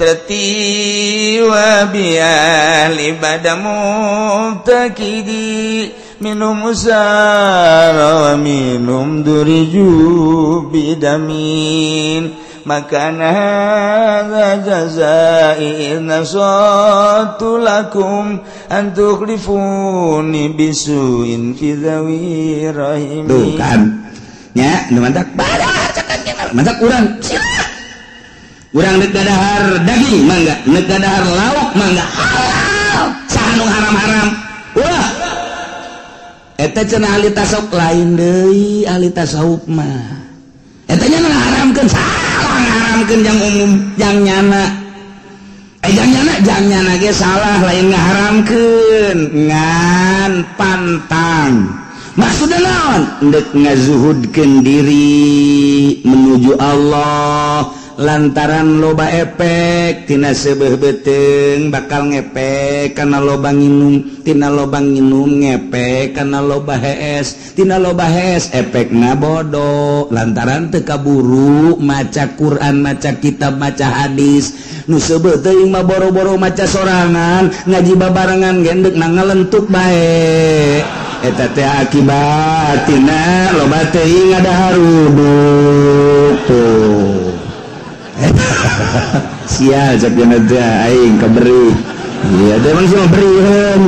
itrati wa bi ahli bada mubtakidi minum usara wa minum duriju bidamin maka hadza jazai nasatu lakum an tukhlifuni bisuin fi dhawi rahimi. Tuh kan nya nu mantak badahar cekak mantak urang sila urang deuk dadahar daging mangga deuk dadahar lauk mangga halal saha nu haram-haram ulah eta cenah ahli tasawuf lain deui ahli tasawuf mah eta nya ngaharamkeun salah ngaharamkeun jang umum jang nyana jang nyana ge salah lain ngaharamkeun ngan pantang maksudna naon deuk ngazuhudkeun diri menuju Allah lantaran loba efek tina seubeuh beuteung bakal ngepek kana loba nginum tina loba nginum ngepek kana loba hees tina loba hees efekna bodoh lantaran teu kaburu maca Quran maca kitab maca hadis nu seubeuh teuing mah boro-boro maca sorangan ngaji babarengan gendek na ngalentuk bae eta teh akibat tina loba teuing ngadaharuduk tuh. Sial cek dina teh aing kaberi. Iya teh emang sih mah beriheun.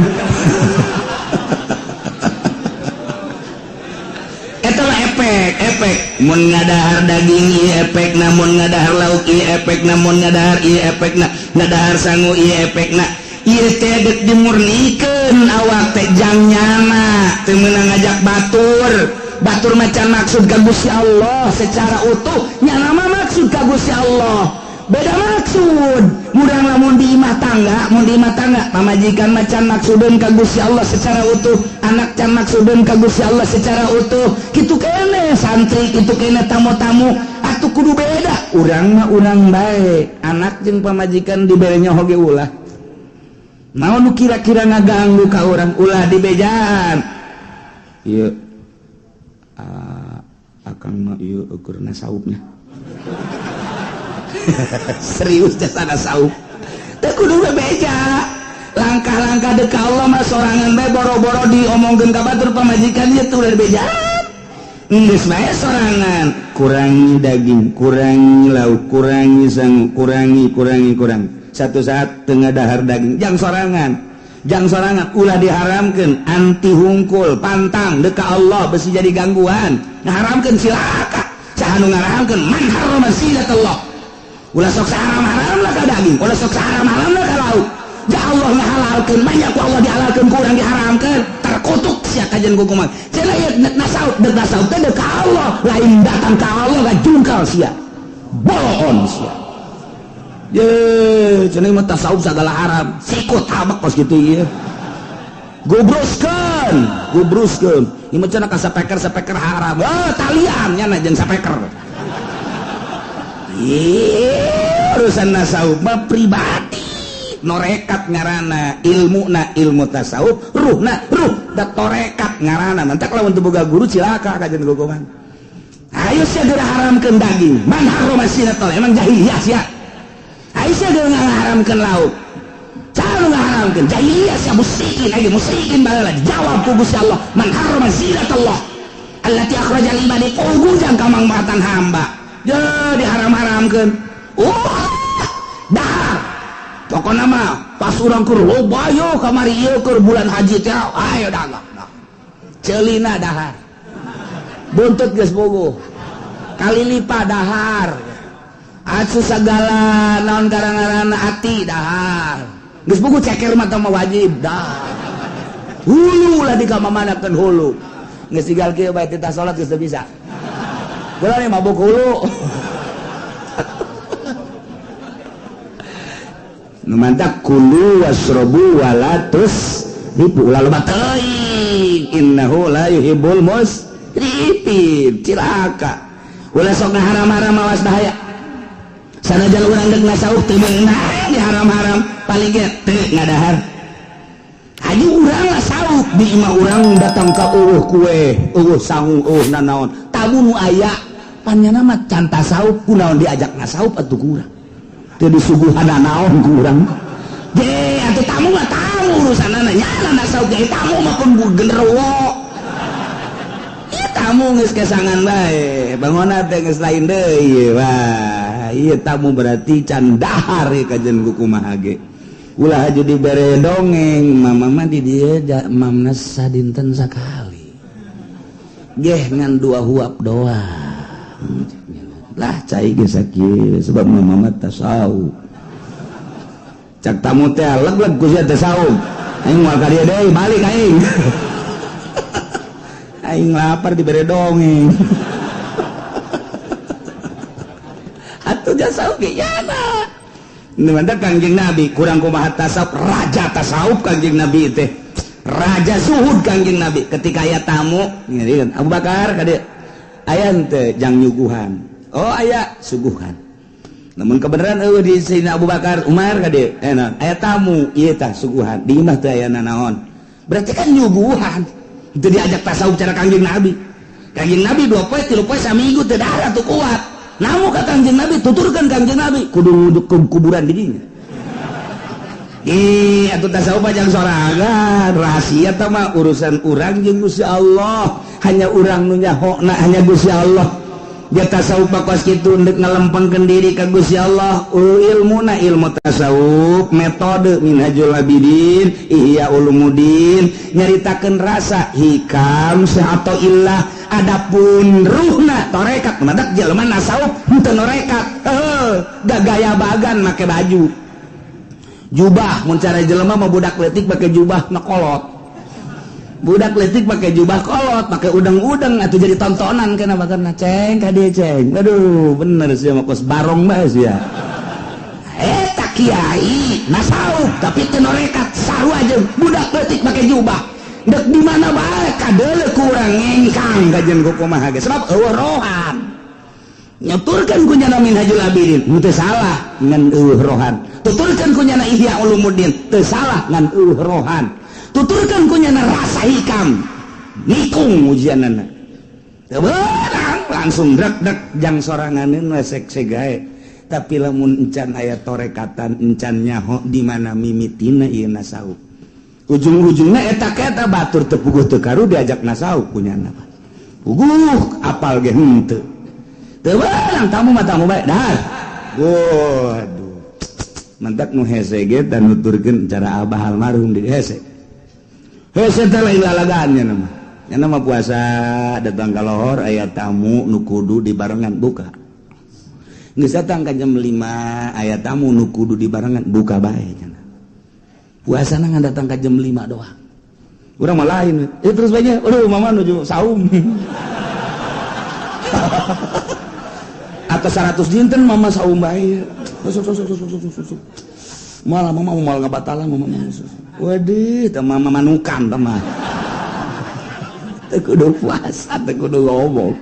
Eta mah efek mun ngadahar daging ieu efekna mun ngadahar lauk ieu efekna mun ngadahar ieu efekna ngadahar sangu ieu efekna ieu teh deuk dimurnikeun awak teh jang nyana teu meunang ngajak batur. Batur macan maksud ka Gusti Allah secara utuh nyana mah maksud ka Gusti Allah beda maksud murang lamun di imah tangga mun di imah tangga pamajikan macan maksudun ka Gusti Allah secara utuh anak can maksudun ka Gusti Allah secara utuh kitu keneh santri kitu keneh tamu-tamu atuh kudu beda urang mah urang bae anak jeung pamajikan dibere nyaho ge ulah naon nu kira-kira ngaganggu ka urang ulah dibejaan ieu akang mah ieu ukur nasaupnya. Serius jasa nasaup teu kudu bebeja langkah-langkah deuk ka Allah mah sorangan bae boro-boro diomongkeun ka batur pamajikan ieu teh ulah dibejaan geus bae sorangan kurangi daging kurangi lauk kurangi sangu kurangi kurangi kurang satu saat teu ngadahar daging jang sorangan ulah diharamkeun anti hungkul pantang deuk ka Allah besi jadi gangguan ngaharamkeun silaka saha nu ngaharamkeun man harrama zinatallah ulah sok saharam-haram lah ka daging ulah sok saharam-haram lah ka lauk ja Allah ngahalalkeun banyak ku Allah dihalalkeun ku urang diharamkeun terkutuk sia kajian kukuman cenah ieu nasaut deuk nasaut teh deuk ka Allah lain datang ka Allah ngajungkal sia boloon sia. Ye, cenah mah tasawuf sagala haram. Sikut habak kos kitu ieu. Gubruskeun, gubruskeun. Ieu mah cenah ka sapeker-sapeker haram. Oh, talian nya jeung sapeker. Ieu urusan tasawuf mah pribadi. Norekat ngaranna, ilmuna ilmu tasawuf, ruhna ruh da torekat ngaranna. Mantak lamun teu boga guru cilaka kajian gogongan. Ayo sia geura haramkeun daging. Man harrama zinatal emang jahiliyah sia. Aisyah dia ngaharamkeun lauk. Cara ngaharamkeun jahiliyah sia musyrikin lagi musyrikin baheula dijawab ku Gusti Allah man harrama zinatallah allati akhraja lil ibadi qugujang ka mangmatan hamba. Je diharam-haramkeun. Dahar. Pokona mah pas urang keur loba yo kamari ieu keur bulan haji teh ayo dah. Ceulina dahar. Buntut geus bogoh. Kali lipa dahar. Asu segala naon garang-garana ati dahar. Geus buku ceker mah teh mah wajib dahar. Hulu lah dikamamanakeun hulu. Geus tinggal kieu bae titah salat geus teu bisa. Gula nih mabuk hulu. Nu mantak kulu wasrobu wala tusrifu ulah loba teuing innahu la yuhibbul musrifin. Cilaka. Ulah sok ngaharam-haram awas bahaya. Sanajan urang deuk nasaup teu meunang diharam-haram paling ge teu ngadahar. Haji urang lah saup di imah urang datang ka eueuh kue, eueuh sangu, eueuh nanaon. Tamu nu aya panyana mah can tasaup kunaon diajak nasaup atuh ku urang. Teu disuguhan naon ku urang. Ge atuh tamu mah tamu urusanana nyana nasawuf ge tamu mah pun genderuwo. Ieu tamu geus kesangan bae, bangona teh geus lain deui. Wah, ieu tamu berarti can dahar ieu kajen ku kumaha ge. Ulah aja dibere dongeng, mama mah di dieu mamna sadinten sakali. Geh ngan dua huap doang. Lah cai ge sakieu sebab mama mah tasawuf. Cak tamu teh leg-leg ku sia tasawuf. Aing moal ka dieu deui, balik aing. Aing lapar dibere dongeng. Atuh tasawuf ge yana. Nu mantap Kangjeng Nabi kurang kumaha tasawuf, raja tasawuf Kangjeng Nabi teh. Raja zuhud Kangjeng Nabi ketika aya tamu ngeureun Abu Bakar ka dieu. Aya henteu jang nyuguhan. Oh aya suguhan. Namun kebenaran eueuh di Sayyidina Abu Bakar Umar ka dieu. Aya tamu ieu tah suguhan. Di imah teh aya nanaon. Berarti kan nyuguhan. Teu diajak tasawuf cara Kangjeng Nabi. Kangjeng Nabi 2 poe 3 poe saminggu teu dahar atuh kuat. Namu ka Kangjeng Nabi tuturkeun Kangjeng Nabi kudu ke kuburan di dinya. Ih atuh tasawuf jang sorangan rahasia tah mah urusan urang jeung Gusti Allah. Hanya urang nu nyahona hanya Gusti Allah. Dia tasawuf kos kitu ndek ngalempengkeun diri ka Gusti Allah. Ilmuna ilmu tasawuf metode Minhajul Abidin Ihya Ulumuddin nyaritakeun rasa hikam atau illah adapun ruhna tarekat madak jelema nasawuf henteu norekat heuh gaya bagan make baju jubah mun cara jelema mah budak leutik make jubah na kolot. Budak leutik pakai jubah kolot, pakai udang-udang atau jadi tontonan kenapa karena ceng ka dieu ceng. Aduh, bener sih mah kos barong bae sia. Eta kiai nasawuf tapi teu norekat sarua jeung budak leutik pakai jubah. Dek di mana bae kadeuleu kurang ngengkang kajen ku kumaha ge sebab eueuh rohan. Nyeturkeun ku nyana Minhajul Abidin, henteu salah ngan eueuh rohan. Tuturkeun ku nyana Ihya Ulumuddin, teu salah ngan eueuh rohan. Tuturkan ku nyana rasa hikam nikung ujianana teu beunang langsung drek-drek jang soranganeun we sek gae. Tapi lamun encan aya torekatan encan nyaho di mana mimitina ieu nasawuf ujung-ujungna eta eta batur teu puguh teu karu diajak nasawuf ku nyana puguh apal ge henteu teu beunang tamu mah tamu bae dahar. Waduh mantak nu hese ge dan nuturkeun cara abah almarhum di hese. Hese teh lain lalagannya nama. Nya nama puasa datang ka lohor aya tamu nu kudu dibarengan buka. Geus datang ka jam 5 aya tamu nu kudu dibarengan buka bae cenah. Puasana ngan datang ka jam 5 doang. Urang mah lain. Terus bae nya, aduh mama nuju saum. Atau 100 dinten mama saum bae. Malah mama mau ngabatalan mama. Waduh, teh mama manukan teh mah. Teu kudu puasa, teu kudu ngomong.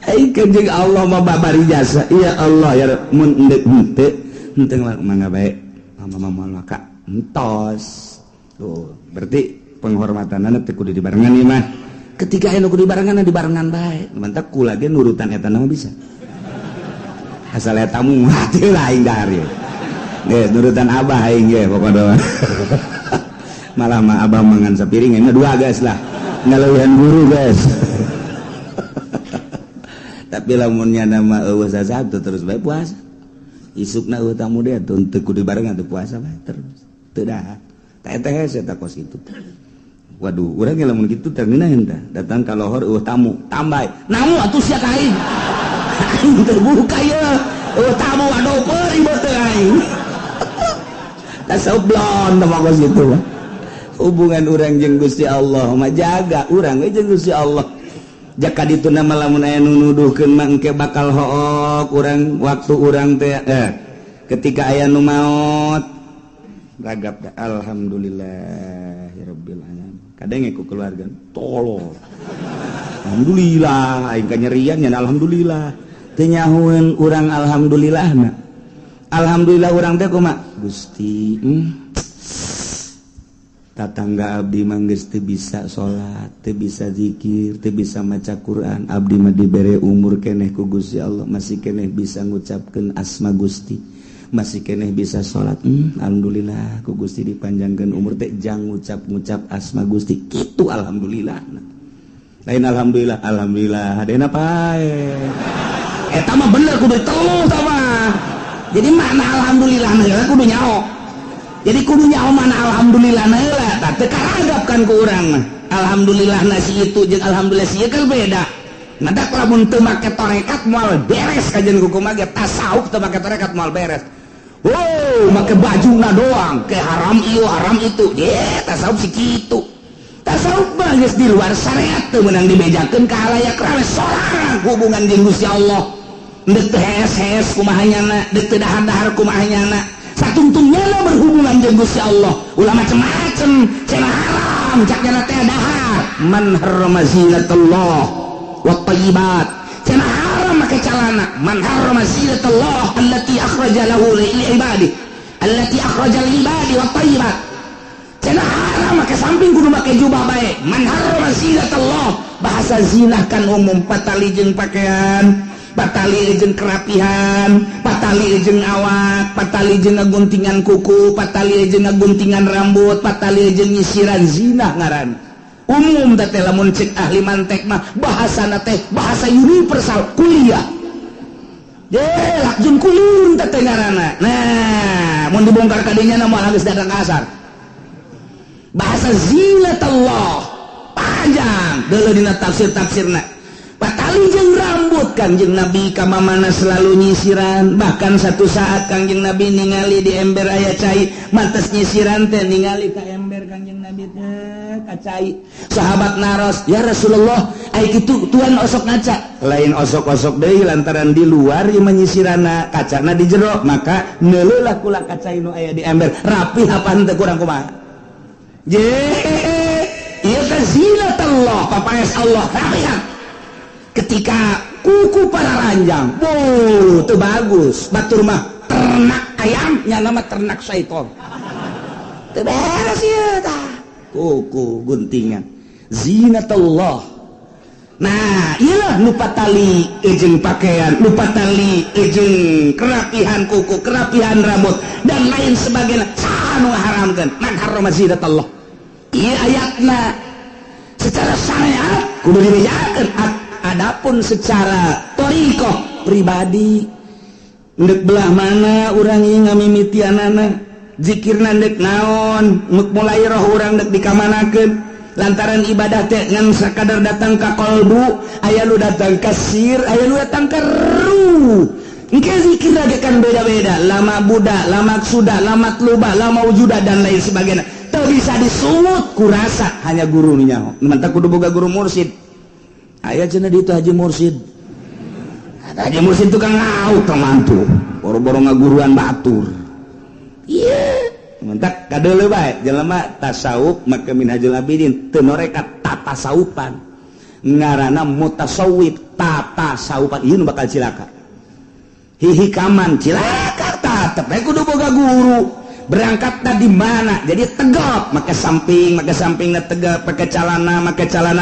Ai kanjeng Allah mah babari jasa. Ya Allah ya mun endek henteu, henteu mangga bae. Mama moal maka entos. Tuh, berarti penghormatanna teu kudu dibarengan ieu mah. Ketika aya nu kudu dibarengan dibarengan bae. Mantak kula ge nurutan eta mah bisa. Asal eta tamu hati lain dahar ieu. Geus nurutan abah aing ge pokona. Malah mah abah mangan sapiring ini dua guys lah ngaleuwihan guru guys. Tapi lamunnya nama eueuh sasabtu terus bae puasa isukna eueuh tamu dia teu kudu barengan teu puasa bae terus teu dahar teh teh hese tah kos kitu. Waduh urang ge lamun kitu teh ngeunaheun tah datang ka lohor eueuh tamu tambah namu atuh sia ka aing aing teu buka ieu eueuh tamu aduh peurih teh aing tasawuf blon teh kos kitu. Hubungan urang jeung Gusti Allah mah jaga urang we jeung Gusti Allah. Jaka ditu nama lamun aya nu nuduhkeun mah engke bakal hook urang waktu urang teh ketika aya nu maot ragap da alhamdulillahirabbil alamin. Kadang ku keluarga tolol. Alhamdulillah aing kanyerian nya alhamdulillah. Teu nyahoeun urang alhamdulillahna. Alhamdulillah urang teh kumaha? Gusti tatangga abdi mah geus teu bisa salat, teu bisa zikir, teu bisa maca Quran. Abdi mah dibere umur keneh ku Gusti Allah, masih keneh bisa ngucapkeun asma Gusti. Masih keneh bisa salat. Alhamdulillah ku Gusti dipanjangkeun umur teh jang ngucap-ngucap asma Gusti. Kitu alhamdulillah. Lain alhamdulillah, alhamdulillah hadena pae. Eta mah bener kudu telu tah mah. Jadi mana alhamdulillah heula kudu nyaho. Jadi kudu nyaho mana alhamdulillah heula tah teu karagap kan ku urang mah. Alhamdulillah nasi itu jeung alhamdulillah si ieu kan beda. Nadak lamun teu make tarekat moal beres kajian kumaha ge tasawuf teu make tarekat moal beres. Wow, make bajuna doang ke haram ieu haram itu. Ye, tasawuf si kitu. Tasawuf mah geus di luar syariat teu meunang dibejakeun ka halayak rame sorangan hubungan jeung Gusti Allah. Deuk teu hees-hees kumaha nyana, deuk teu dahar-dahar kumaha nyana. Satungtungnya berhubungan jeung Gusti Allah. Ulah macem-macem, cenah haram, cak nyana teh dahar. Man harrama zinatallah wa thayyibat. Cenah haram make calana. Man harrama zinatallah allati akhraja lahu li ibadi. Allati akhraja lil ibadi wa thayyibat. Cenah haram make samping kudu make jubah bae. Man harrama zinatallah. Bahasa zinah kan umum patali jeung pakaian, patali jeung kerapihan, patali jeung awak, patali jeung ngaguntingan kuku, patali jeung ngaguntingan rambut, patali jeung nyisiran zinah ngaran. Umum teh lamun cek ahli mantek mah bahasana teh bahasa universal kuliah. Ye, lakjun kulun teh ngaranna. Nah, mun dibongkar ka dinya moal geus datang ka asar. Bahasa zinatallah panjang deuleu dina tafsir-tafsirna. Patali jeung rambut Kangjeng Nabi ka mamana selalu nyisiran, bahkan satu saat Kangjeng Nabi ningali di ember aya cai, mantes nyisiran teh ningali ka ember Kangjeng Nabi teh ka cai. Sahabat naros, "Ya Rasulullah, ai kitu tuan osok ngaca." Lain osok-osok deui lantaran di luar ieu mah nyisirana, kacana di jero, maka neuleulah kula ka cai nu aya di ember, rapih apa henteu kurang kumaha. Je, ieu teh zinatallah, papaes Allah, rapihan. Ketika kuku para ranjang, wow, itu bagus. Batur mah ternak ayam, nya nama ternak syaiton. Teu beres ieu tah. Kuku guntingan. Zinatallah. Nah, iyalah lupa tali jeung pakaian, lupa tali jeung kerapihan kuku, kerapihan rambut dan lain sebagainya. Saha nu ngaharamkeun? Man harrama zinatallah. Ieu ayatna secara syariat kudu dibejakeun. Adapun secara thariqah pribadi ndek belah mana urang ieu ngamimitianana zikirna ndek naon muk mulai roh urang ndek dikamanakeun lantaran ibadah teh ngan sakadar datang ka qalbu aya nu datang ka sir aya nu datang ka ruh. Engke zikir lagi kan beda-beda, lama buddha, lama suda, lama tluba, lama wujuda dan lain sebagainya. Teu bisa disungut kurasa hanya guru nu nyaho. Mantap kudu boga guru mursid. Aya cenah di itu Haji Mursid. Haji Mursid tukang ngauk tong mantu. Boro-boro ngaguruan batur. Iya, mentak kadeuleu bae jelema tasawuf make Minhajul Abidin teu norekat tatasawupan. Ngaranna mutasawwif tatasawupan ieu nu bakal cilaka. Hihikaman cilaka tetep bae kudu boga guru. Berangkatna di mana? Jadi tegap, make samping na tegap, make calana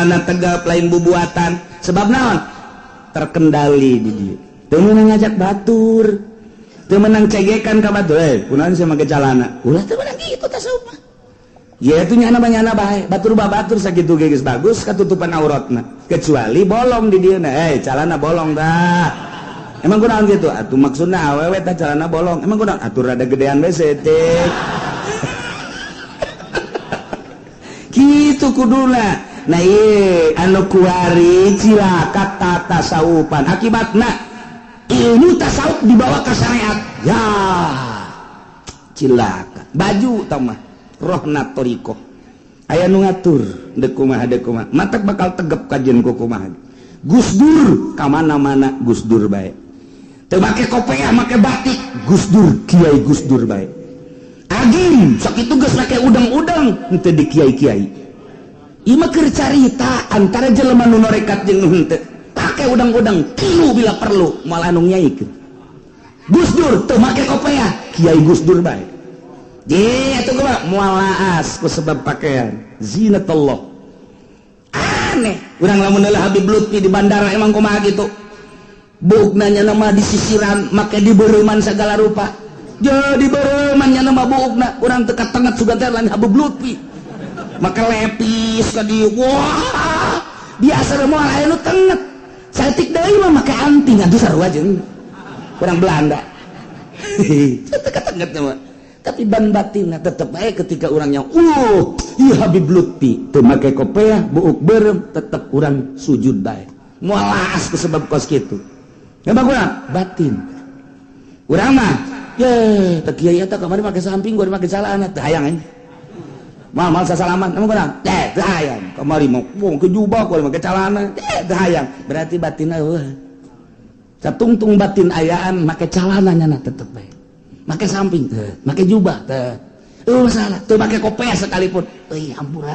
na tegap, lain bubuatan. Sebab naon? Terkendali di dieu. Teu meunang ngajak batur. Teu meunang cegekan ka batur. Kunaon sia make calana? Ulah teu meunang kitu tasawuf mah. Ya itu nyana mah nyana bae. Batur batur sakitu ge geus bagus katutupan auratna. Kecuali bolong di dieu na. Calana bolong tah. Emang kunaon gitu? Atuh maksudna awewe tah calana bolong. Emang kunaon? Atuh rada gedean we setik. Kitu kuduna. Nah ieu anu kuari cilaka tatasawufan. Akibatna ilmu tasawuf dibawa ke syariat. Ya. Cilaka. Baju tah mah rohna thariqah. Aya nu ngatur deuk kumaha deuk kumaha. Matak bakal tegep kajian ku kumaha. Gus Dur ka mana-mana Gus Dur bae. Teu make kopiah make batik Gus Dur Kiai Gus Dur bae. Agim sakitu geus make udang-udang henteu di kiai-kiai. Ieu mah keur carita antara jelema nu norekat jeung nu henteu. Pake udang-udang kilu bila perlu moal anu nyaikeun. Gus Dur teu make kopiah Kiai Gus Dur bae. Ye atuh kumaha moal laas ku sebab pakaian zinatallah. Aneh urang lamun heula Habib Lutfi di bandara emang kumaha kitu. Buuk nanya nama disisiran make dibereuman segala rupa. Jadi beureman nya mah buukna urang teu katenget sugan teh lain Habib Lutfi. Make lepis ka dieu. Wah, biasa moal aya nu tenget. Saeutik deui mah make anting atuh sarua jeung urang Belanda. Teu katenget mah. Tapi ban batinna tetep bae ketika urangnya ieu Habib Lutfi teu make kopeah buuk beureum tetep urang sujud bae. Moal laas ku sebab kos kitu. Emang kurang batin. Urang mah ye teu kiai eta kamari make samping gua make celana teu hayang aing. Moal moal sasalaman emang kurang teh teu hayang. Kamari mah ke jubah gua make celana teh teu hayang. Berarti batinna eueuh. Satungtung batin ayaan make celana nyana tetep bae. Make samping teu, make jubah teu. Eueuh masalah teu make kopeah sekalipun. Euy hampura.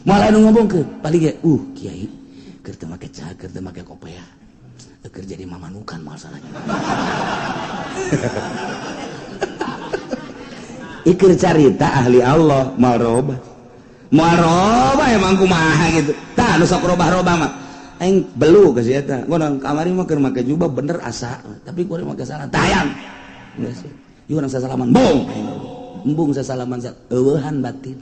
Moal anu ngomongkeun paling ge kiai keur teu make cageur teu make kopeah. Keur jadi mamanukan masalahnya. Iker carita ahli Allah moal robah. Moal robah emang kumaha gitu. Tah nu sok robah-robah mah. Aing belu ka si eta. Gua kamari mah keur make jubah bener asa, tapi gua make salah. Tayang. Geus. Ieu urang sasalaman. Bung. Embung sasalaman eueuhan batin.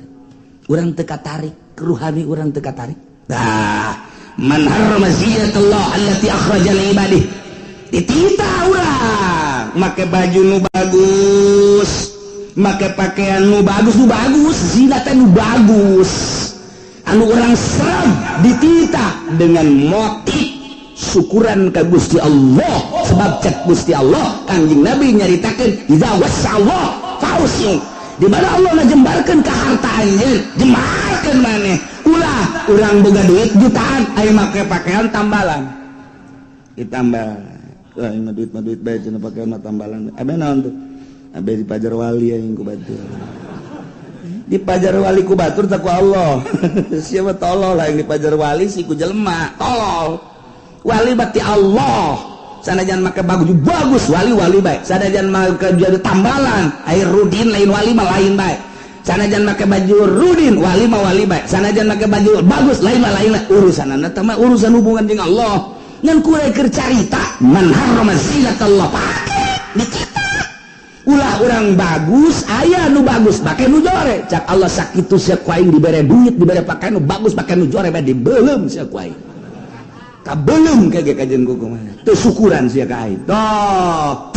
Urang teu katarik, ruhani urang teu katarik. Tah, man harrama zinatallah allati akhraja li ibadihi. Ditita urang make baju nu bagus, make pakaian nu bagus, nu bagus, zina teh nu bagus. Anu urang serem ditita dengan motif syukuran ka Gusti Allah. Sebab cek Gusti Allah, Kanjeng Nabi nyaritakeun idza wasallah fausiu. Di mana Allah ngajembarkeun ka harta anjeun, jembarkeun maneh. Ulah urang boga duit jutaan aya make pakaian tambalan. Ditambah. Wah, ini duit mah duit bae cenah pakaian mah tambalan. Abe naon tuh? Abe di Pajar Wali aing ku batur. Di Pajar Wali ku batur tak ku Allah. Siapa tolol lah yang di Pajar Wali si ku jelema, tolol. Wali berarti Allah. Sanajan make bagus bagus wali-wali bae. Sanajan make baju tambalan, air rudin lain wali mah lain bae. Sanajan make baju rudin wali mah wali bae. Sanajan make baju bagus lain mah lain. Urusanana teh mah urusan hubungan jeung Allah. Ngan kuring keur carita man harrama zinatallah pake dicita. Ulah urang bagus aya nu bagus pake nu jore. Cak Allah sakitu sia ku aing dibere duit dibere pakaian nu bagus pake nu jore bae dibeuleum sia ku aing. Kabelum kayak kajian kuku mana teu syukuran sia ka aing. Toh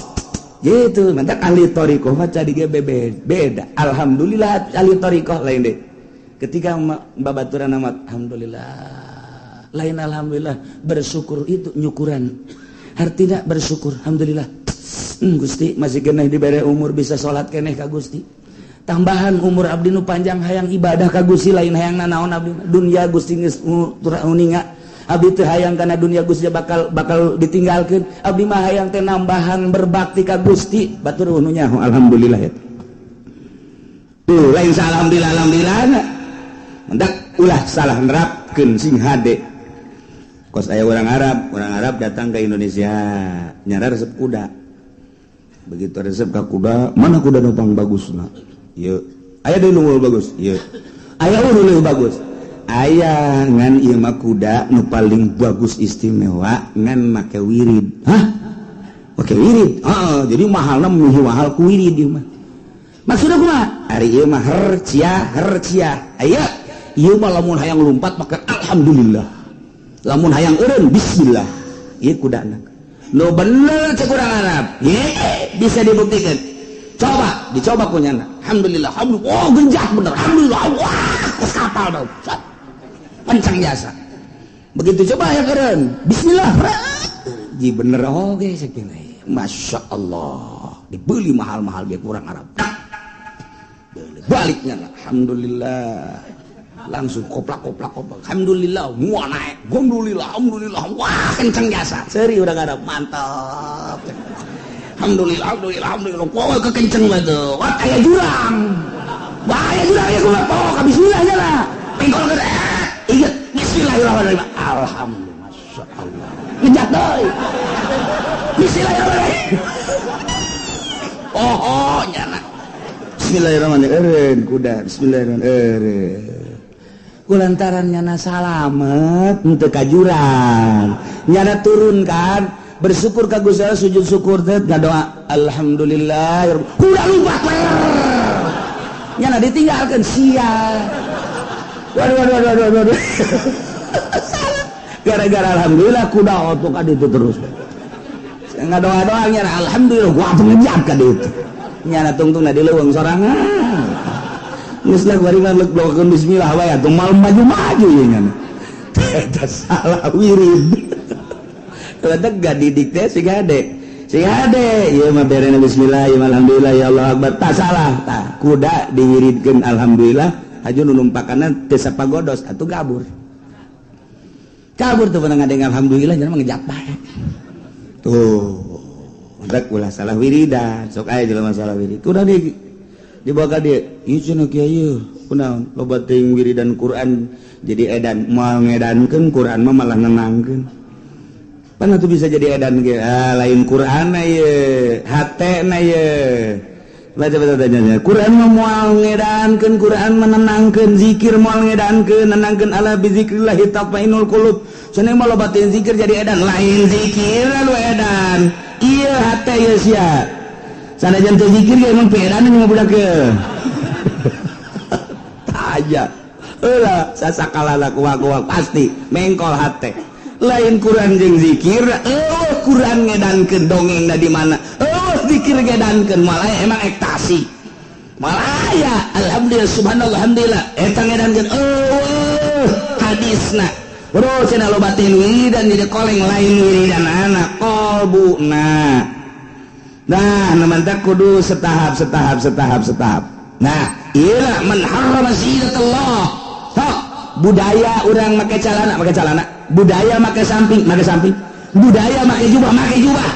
gitu mantak ahli thariqah mah cadi ge beda. Alhamdulillah ahli thariqah lain deh. Ketika babaturan amat alhamdulillah lain alhamdulillah bersyukur itu nyukuran. Artinya bersyukur alhamdulillah. Gusti masih keneh dibere umur bisa salat keneh ka Gusti. Tambahan umur abdi nu panjang hayang ibadah ka Gusti lain hayang nanaon abdi dunya Gusti geus uninga. Abdi teu hayang kana dunia Gusti bakal ditinggalkeun. Abdi mah hayang teh nambahan berbakti ka Gusti. Batur nu nyaho alhamdulillah eta. Tuh lain alhamdulillah alhamdulillah. Mendak ulah salah nerapkeun sing hade. Kos aya orang Arab datang ke Indonesia nyara resep kuda. Begitu resep ka kuda, mana kuda nu pang bagusna? Ieu. Aya deui nu bagus? Ieu. Aya nu leuwih bagus. Aya ngan ieu mah kuda nu paling bagus istimewa ngan make wirid. Hah? Make wirid? Heeh, jadi mahalna meuh mahal ku wirid ieu mah. Maksudna kumaha? Ari ieu mah hercia hercia. Aya ieu mah lamun hayang lumpat make alhamdulillah. Lamun hayang eureun bismillah. Ieu kudana. Nu bener cek urang Arab. Ye, bisa dibuktikan. Coba, dicoba ku nyana. Alhamdulillah, alhamdulillah. Oh, genjah bener. Alhamdulillah. Wah, kos kapal dong. Kencang jasa. Begitu coba ya keren. Bismillah. Ji bener oge saking. Masya Allah. Dibeli mahal-mahal biar kurang Arab. Baliknya alhamdulillah. Langsung koplak-koplak koplak. Alhamdulillah, wah naik. Alhamdulillah, alhamdulillah. Wah, kencang jasa. Seri udah Arab, mantap. Alhamdulillah, alhamdulillah, alhamdulillah. Wah, kekenceng banget. Wah, aya jurang. Wah, aya jurang ya kumaha. Pok, bismillah aja lah. Pingkol ke ingat bismillahirrahmanirrahim. Alhamdulillah, masya Allah. Ngejat doi. Bismillahirrahmanirrahim. Oh, nyana. Bismillahirrahmanirrahim. Kuda. Bismillahirrahmanirrahim. Kulantaran nyana salamet henteu ka jurang. Nyana turun kan. Bersyukur ka Gusti Allah, sujud syukur teh ngadoa alhamdulillah. Udah lupa nyana ditinggalkeun sia. Waduh waduh waduh waduh waduh. Salah. Gara-gara alhamdulillah kuda otok ka ditu terus. Ngadoa-doa nyana alhamdulillah gua atuh ngejab ka ditu. Nyana tungtungna di leuweung sorangan. Geus lah bari mah blokeun bismillah wae atuh mal maju-maju ieu nyana. Eta salah wirid. Ledak gak didik teh si gade. Si gade ieu mah berena bismillah ieu mah alhamdulillah ya Allah akbar. Tah salah tah kuda diwiridkeun alhamdulillah haju nu numpakanna teu sapagodos atuh gabur. Kabur tuh pernah ngadeng alhamdulillah jangan mengejak bae. Tuh, rek ulah salah wiridan, sok aya jelema salah wirid. Kuda di dibawa ka dieu, ieu cenah kiai kunaon loba teuing wiridan Quran jadi edan, moal ngedankeun Quran mah malah nenangkeun. Pan atuh bisa jadi edan ge, ah, lain Quran na ieu, hatena ieu. Baca baca tanya. Quran mah moal ngedankeun, Quran menenangkeun, zikir moal ngedankeun, nenangkeun ala bizikrillah tatmainul qulub. Cenah mah loba teuing zikir jadi edan, lain zikir lu edan. Ieu hate ieu sia. Sanajan teu zikir ge emang peedan mah budak ge. Aja. Eulah sasakalala kuak-kuak pasti mengkol hate. Lain Quran jeung zikir, eueuh Quran ngedankeun dongengna di mana? Eueuh zikir ngedankeun malah emang ektasi. Malah aya alhamdulillah subhanallah alhamdulillah eta ngedankeun eueuh hadisna. Bro cenah loba teh wiridan jadi koleng lain wiridan anak qalbuna. Nah, namanta kudu setahap setahap setahap setahap. Nah, iyalah man harrama zinatullah. Sok budaya urang make calana, make calana. Budaya make samping, make samping. Budaya make jubah, make jubah.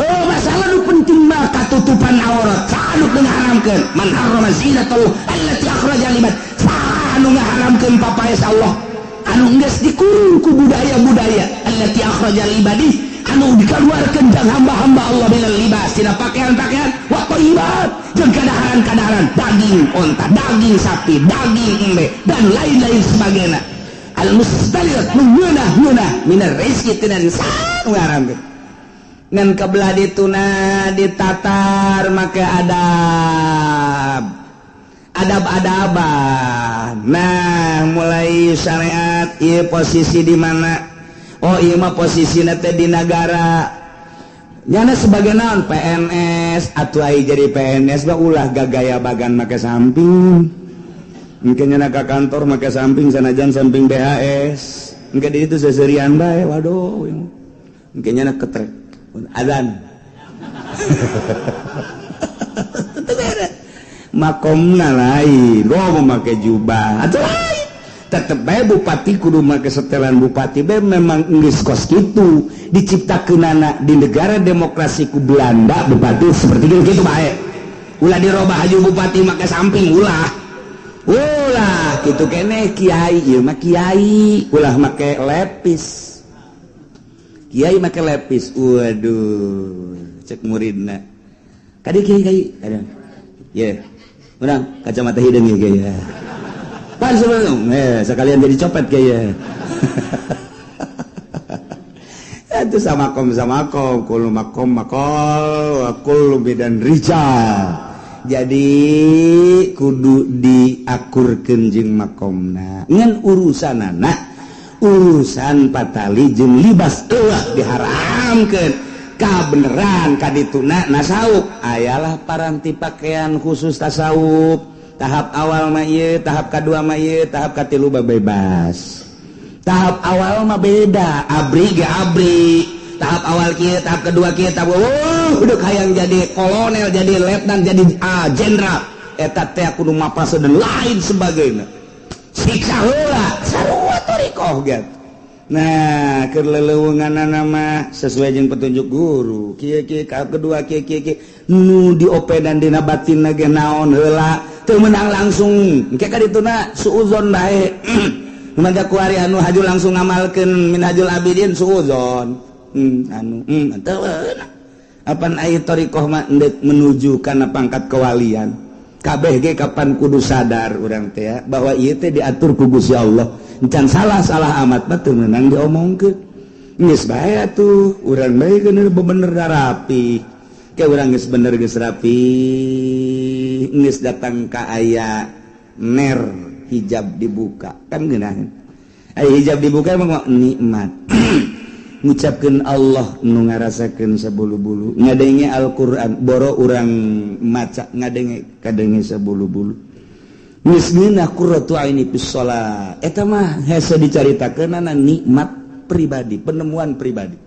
Oh, masalah nu penting mah katutupan aurat. Saha nu ngaharamkeun? Man harrama zinatullah allati akhraja libat. Saha nu ngaharamkeun papaes Allah? Anu geus dikurung ku budaya-budaya allati akhraja libadi, anu dikeluarkeun jang hamba-hamba Allah minal libas tina pakaian-pakaian wa thayyibat jeung kadaharan-kadaharan daging onta, daging sapi, daging embe dan lain-lain sebagainya. Al mustaliat ngeunah-ngeunah minar rizki tina nu ngaharamkeun. Ngan kebelah dituna ditatar make adab. Adab-adaban. Nah, mulai syariat ieu posisi di mana? Oh, ieu mah posisina teh di nagara. Nyana sebagai naon PNS atuh ai jadi PNS mah ulah gagaya bagan make samping. Engke nyana ka kantor make samping sanajan samping BHS. Engke di ditu seuseurian bae, waduh. Engke nyana ketrek azan. Teu beres. Makomna lain, lo mau make jubah atau lain. Tetep bae bupati kudu make setelan bupati bae memang geus kos kitu diciptakeunana di negara demokrasi ku Belanda bupati seperti gitu bae. Ulah dirobah haju bupati make samping ulah. Ulah kitu keneh kiai ieu mah kiai ulah make lepis. Kiai make lepis. Waduh, cek muridna. Kadi kiai kiai ada. Ye. Urang kacamata hideung ieu kiai. Pan sebelum sekalian jadi copet kiai. Itu sama kom kullu makom makol wa kullu bidan rijal. Jadi kudu diakurkeun jeung makomna. Ngan urusanana urusan patali jeung libas eueuh diharamkeun. Kabeneran kadituna nasawuf ayalah paranti pakaian khusus tasawuf. Tahap awal mah ieu, tahap kadua mah ieu, tahap katilu mah bebas. Tahap awal mah beda, abri ge abri. Tahap awal kieu, tahap kedua kieu, tahap udah hayang jadi kolonel, jadi letnan, jadi jenderal. Eta teh kudu mapase dan lain sebagainya. Siksa heula, sarua thariqah ge. Nah, keur leleuweunganana mah sesuai jeung petunjuk guru. Kieu kieu tahap kedua kieu kieu kieu nu diopedan dina batinna ge naon heula, teu meunang langsung. Engke ka dituna suuzon bae. Mada kuari anu haju langsung ngamalkeun Minhajul Abidin suuzon. Anu teu meunang. Apan ai thariqah mah endek menuju kana pangkat kewalian. Kabeh ge kapan kudu sadar urang teh bahwa ieu teh diatur ku Gusti Allah. Encan salah-salah amat mah teu meunang diomongkeun. Geus bae atuh urang bae geus bener rapi. Ke urang geus bener geus rapi, geus datang ka aya ner hijab dibuka kan geunaheun. Aya hijab dibuka emang nikmat. Ngucapkeun Allah nu ngarasakeun sabulu-bulu, ngadenge Al-Qur'an boro urang maca ngadenge kadenge sabulu-bulu. Geus ngeunah qurratu aini fis shalah. Eta mah hese dicaritakeunana nikmat pribadi, penemuan pribadi.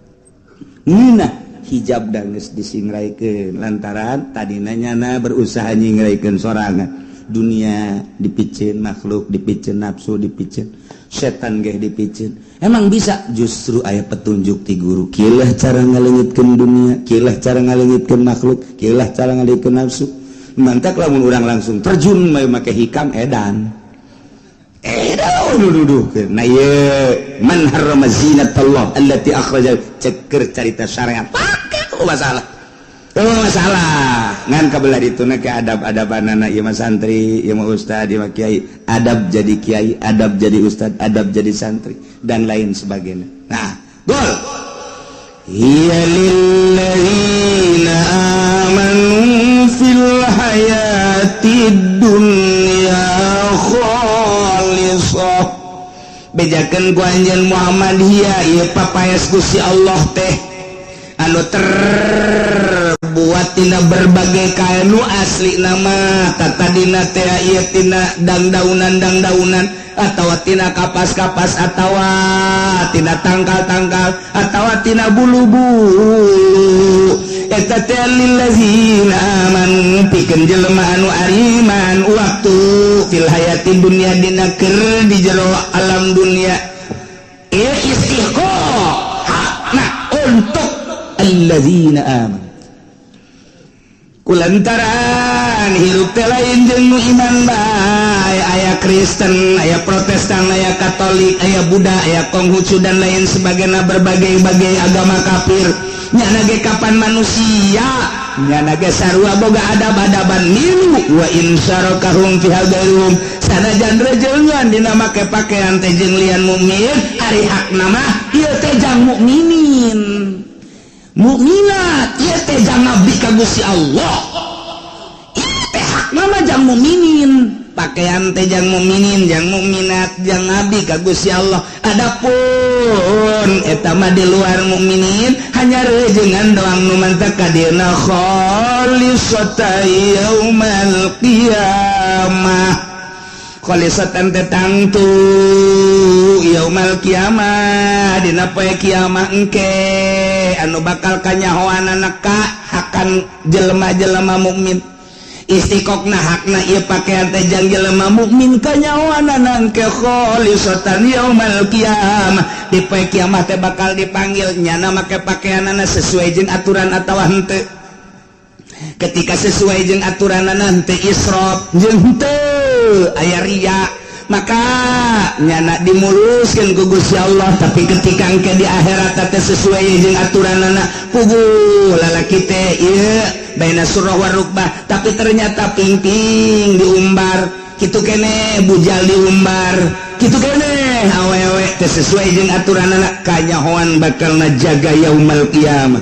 Ngeunah hijab da geus disingraikeun lantaran tadina nyana berusaha nyingraikeun sorangan. Dunia dipiceun, makhluk dipiceun, nafsu dipiceun, setan geh dipiceun. Emang bisa justru aya petunjuk ti guru. Kieulah cara ngaleungitkeun dunia, kieulah cara ngaleungitkeun makhluk, kieulah cara ngaleungitkeun nafsu. Mantak lamun urang langsung terjun make hikam edan. Edan duduhkeun. Nah ieu man harrama zinatallah allati akhraja ceker carita syariat. Pake tuh masalah. Oh masalah ngan kabelah dituna ke adab-adabanana ieu mah santri, ieu mah ustad, ieu mah kiai, adab jadi kiai, adab jadi ustad, adab jadi santri dan lain sebagainya. Nah, gol. Hiya lilladzina amanu fil hayatid dunya khalisah. Bejakeun ku anjeun Muhammad hiya ieu papaes Gusti Allah teh anu terbuat tina berbagai kain nu asli nama tatadina teh ieu tina dangdaunan-dangdaunan atawa tina kapas-kapas atawa tina tangkal-tangkal atawa tina bulu-bulu eta teh lillazina amanu pikeun jelema anu ariman waktu fil hayatid dunya dina keur di jero alam dunia ieu istihqaq hakna untuk allazina amanu kulantaran hirup teh lain jeung nu iman bae aya Kristen, aya Protestan, aya Katolik, aya Buddha, aya Konghucu dan lain sebagainya berbagai-bagai agama kafir. Nyana ge kapan manusia nyana ge sarua boga adab-adaban milu wa in syarakahum fi hadzalum sanajan rejeungan dina make pakaian teh jeung lian mukmin ari hakna mah ieu teh jang mukminin mukminat ieu teh jang ngabdi ka Gusti Allah ieu teh hakna mah jang mukminin pakaian teh jang mukminin jang mukminat jang ngabdi ka Gusti Allah. Adapun eta mah di luar mukminin hanya rejengan doang nu mantak ka dieuna khalisatan yaumal qiyamah khalisatan teh tangtu yaumal qiyamah dina poe kiamah engke anu bakal kanyahoanana ka hakan jelema-jelema mukmin istiqokna hakna ieu pakaian teh jang jelema mukmin kanyahoanana engke khalisatan yaumal qiyamah di poe kiamah teh bakal dipanggil nyana make pakaianana sesuai jeung aturan atawa henteu. Ketika sesuai jeung aturanana henteu israf jeung henteu aya riya maka nyana dimuluskeun ku Gusti Allah. Tapi ketika engke di akhirat teh sesuai jeung aturanana puguh lalaki teh ieu baina surah war rukbah tapi ternyata pingping diumbar kitu keneh bujal diumbar kitu keneh awewe teh sesuai jeung aturanana kanyahoan bakal najaga yaumal qiyamah.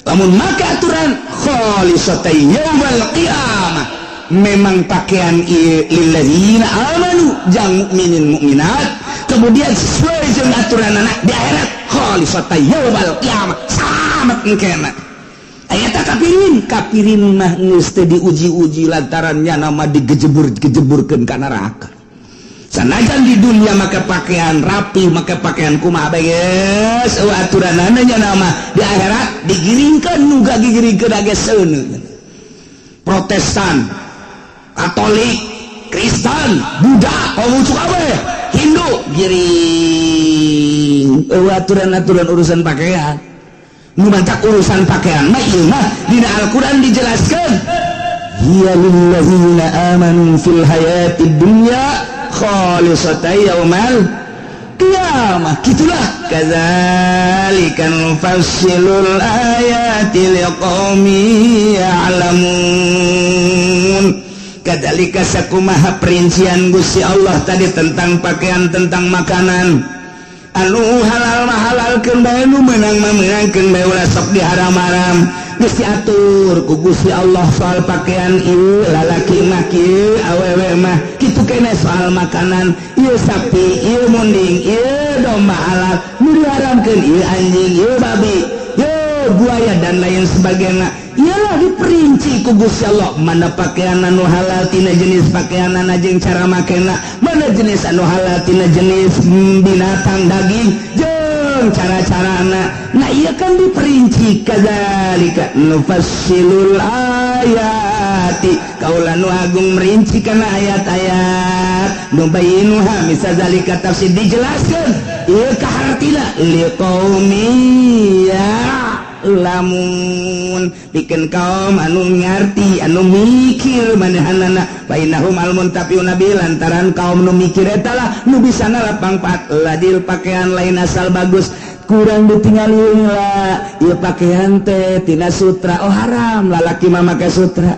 Lamun make aturan khalisatan yaumal qiyamah memang pakaian lilladzina amanu jang mukminin mukminat kemudian sesuai jeung aturanana di akhirat khalisatan yaumal qiyamah salamet engkena. Aya kafirin kafirin mah geus teu diuji-uji lantaran nyana mah digejebur-gejeburkeun ka neraka. Sanajan di dunia make pakaian rapi make pakaian kumaha bae geus eueuh aturanana nyana mah di akhirat digiringkeun nu gagigiringkeun age seuneu. Protestan, Katolik, Kristen, Buddha, Konghucu kabeh, Hindu giring eueuh aturan-aturan urusan pakaian. Nu mantak urusan pakaian mah ieu mah dina Al-Qur'an dijelaskeun hiya lillazina amanu fil hayatid dunya khalisatan yaumal qiyamah. Kitulah kadzalika nufassilul ayati liqaumin ya'lamun. Kadzalika sakumaha perincian Gusti Allah tadi tentang pakaian, tentang makanan. Anu halal mah halalkeun bae, nu meunang mah meunangkeun bae, ulah sok diharam-haram. Geus diatur ku Gusti Allah soal pakaian ieu lalaki mah kieu, awewe mah kitu keneh soal makanan ieu sapi, ieu munding, ieu domba halal, nu diharamkeun ieu anjing, ieu babi, ieu buaya dan lain sebagainya. Iyalah diperinci ku Gusti Allah mana pakaian anu halal tina jenis pakaian jeung cara makena, mana jenis anu halal tina jenis binatang daging jeung cara-carana. Nah ieu kan diperinci kadzalika nufassilul ayati, kaula nu agung merinci kana ayat-ayat, nubayyinuha misal zalika tafsir dijelaskeun ieu kahartina liqaumi lamun bikin kaum anu ngarti anu mikir manehanana bainahum almuntafiuna bi lantaran kaum nu mikir eta lah nu bisa nalapangpat ladil pakaian lain asal bagus kurang ditinggalin lah ieu pakaian teh tina sutra, oh haram lalaki mah make sutra.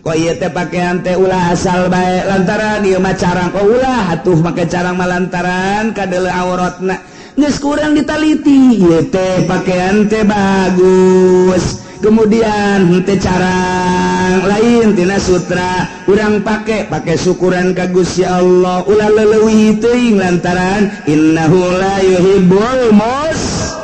Kok ieu teh pakaian teh ulah asal bae lantaran ieu mah carang, oh ulah atuh make carang mah lantaran kadeuleu auratna. Geus kurang ditaliti ieu teh pakaian teh bagus, kemudian teh carang lain tina sutra urang pake pake syukuran ka Gusti Allah, ulah leuwih teuing lantaran innahu la yuhibbul musrifin.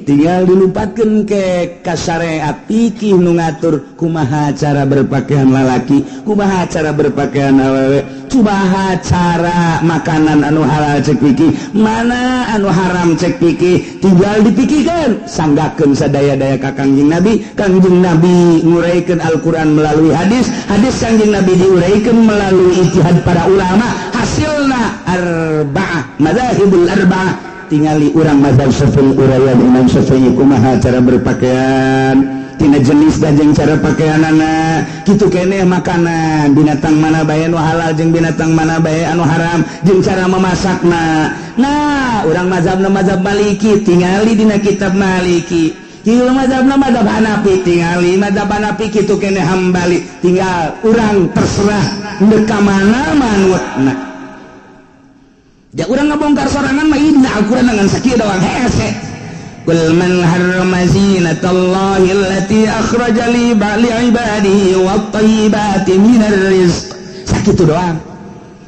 Tinggal dilupatkeun ke ka syariat fikih nu ngatur kumaha cara berpakaian lalaki, kumaha cara berpakaian awewe, kumaha cara makanan anu halal cek fikih, mana anu haram cek fikih, tinggal dipikirkan sanggakeun sadaya-daya ka Kangjeng Nabi. Kangjeng Nabi nguraikeun Al-Qur'an melalui hadis, hadis Kangjeng Nabi diuraikan melalui ijtihad para ulama, hasilna arba'ah madzhabul arba'ah. Tingali urang mazhab Syafi'i uraian Imam Syafi'i kumaha cara berpakaian tina jenis dan jeung cara pakaianana kitu keneh makanan binatang mana bae anu halal jeung binatang mana bae anu haram jeung cara memasakna. Nah urang mazhabna mazhab Maliki tingali dina kitab Maliki, kieu mazhabna mazhab Hanafi tingali mazhab Hanafi kitu keneh Hambali, tinggal urang terserah ndek ka mana manutna. Ja urang ngabongkar sorangan mah dina Al-Qur'an dengan sakieu doang hese. Qul man harrama zinatallahi allati akhraja li ibadihi wat thayyibati minar rizq. Sakitu doang.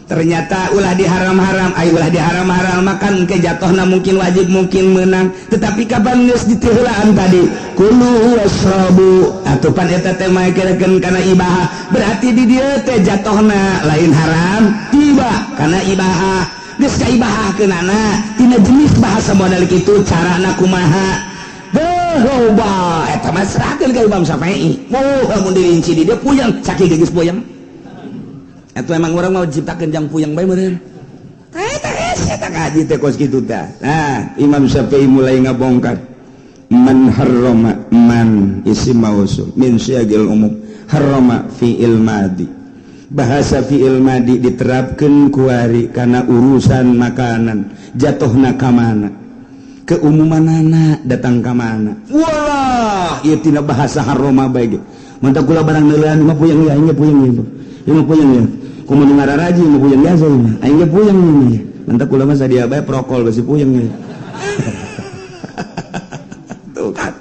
Ternyata ulah diharam-haram, ay ulah diharam-haram makan ke jatuhna mungkin wajib mungkin menang, tetapi kapan geus ditiheulaan tadi kulu wasrabu atuh pan eta teh maekeun kana ibahah, berarti di dieu teh jatuhna lain haram tiba kana ibahah. Geus kaibahahkeunana tina jenis bahasa modal kitu carana kumaha beuh loba eta mah serahkeun ka Imam Syafi'i. Moh lamun dirinci di dieu puyeng sakieu geus puyeng. Eta emang urang mau ciptakeun jang puyeng bae meureun. Eta hese eta ngaji teh kos kitu tah. Nah, Imam Syafi'i mulai ngabongkar man harrama man isim mausul min siyagil umum harrama fi'il madi. Bahasa fi'il madi diterapkan kuari karena urusan makanan jatuhna ka mana keumumanana datang ka mana. Walah ieu tina bahasa harrama bae ge mantap kula barang neuleun mah puyeng ya aing ge puyeng ieu mah puyeng ya kumaha nu ngararaji mah puyeng biasa ieu mah aing ge puyeng ieu mantap kula mah sadia bae prokol besi puyeng ieu. Tuh kan.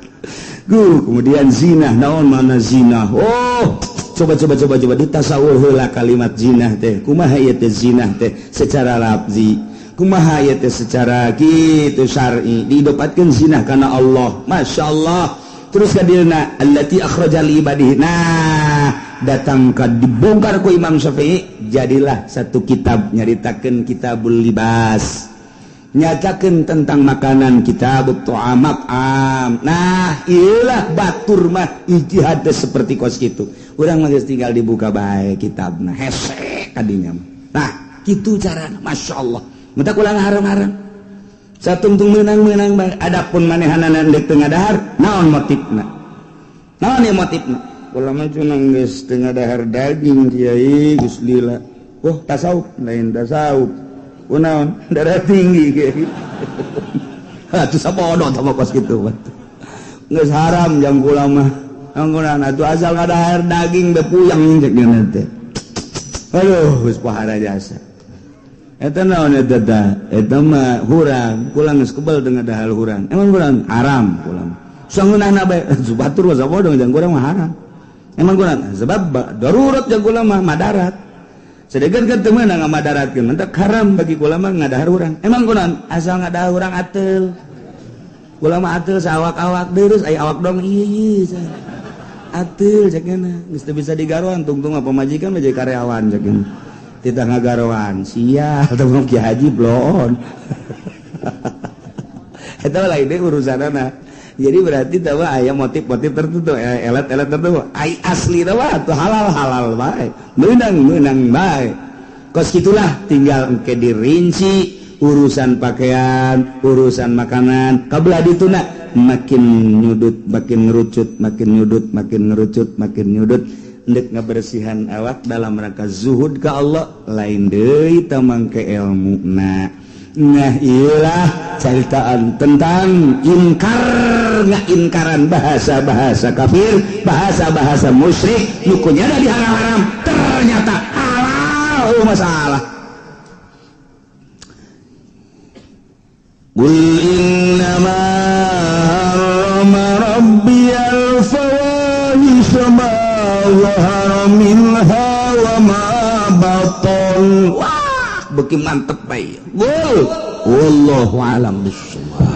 Kemudian zina naon mana zina, oh coba ditasawur heula kalimat zinah teh kumaha ieu teh zinah teh secara lafzi kumaha ieu teh secara kitu syar'i didapatkeun zinah kana Allah masyaallah. Terus kadilna allati akhraja li ibadihi, nah datang ka dibongkar ku Imam Syafi'i jadilah satu kitab nyaritakeun kitabul libas, nyatakeun tentang makanan kitabut ta'amat am. Nah ieulah batur mah ijtihad seperti kos kitu. Urang mah geus tinggal dibuka bae kitabna hese kadinya mah. Nah kitu carana masyaallah. Menta ulah haram-haram. Satungtung meunang-meunang bae. Adapun manehanana deuk teu ngadahar naon motifna? Naon ieu motifna? Kula mah cunang geus teu ngadahar daging kiai geus lila. Oh tasawuf lain tasawuf. Kunaon darah tinggi kiai. Atuh sabodo sama kos kitu. Geus haram jang kula mah. Anggunan atuh asal ngadahar daging be puyeng cek teh. Aduh geus pahara jasa. Eta naon eta tah? Eta mah hurang, kula geus kebel teu ngadahar hurang. Emang kurang haram kula. Sangeunahna bae batur mah sabodo jang kurang mah haram. Emang kurang sebab darurat jang kula mah madarat. Sedangkan kan teu meunang ngamadaratkeun, mentak haram bagi kula mah ngadahar hurang. Emang kurang asal ngadahar hurang ateul. Kula mah ateul saawak-awak deurus aya awak dong ieu ieu. Ateul cekna geus teu bisa digaroan tungtung mah pamajikan mah jadi karyawan cekna. Titah ngagaroan sia teu Ki Haji bloon. Eta lain deui urusanana. Jadi berarti tawa aya motif-motif tertentu, elat-elat tertentu. Ai asli tawa tuh halal-halal bae. Meunang-meunang bae. Kos kitulah tinggal engke dirinci urusan pakaian, urusan makanan, kabelah dituna makin nyudut, makin ngerucut, makin nyudut, makin ngerucut, makin nyudut ndek ngabersihan awak dalam rangka zuhud ka Allah lain deui tamang ke ilmuna. Nah iyalah ceritaan tentang ingkar ngaingkaran bahasa-bahasa kafir, bahasa-bahasa musyrik nu kunyana diharam-haram ternyata halal masalah. Qul innama harrama rabbiyal fawahisha ma zahara minha wa ma batan. Wah, beuki mantep bae. Gol. Wallahu alam bissawab.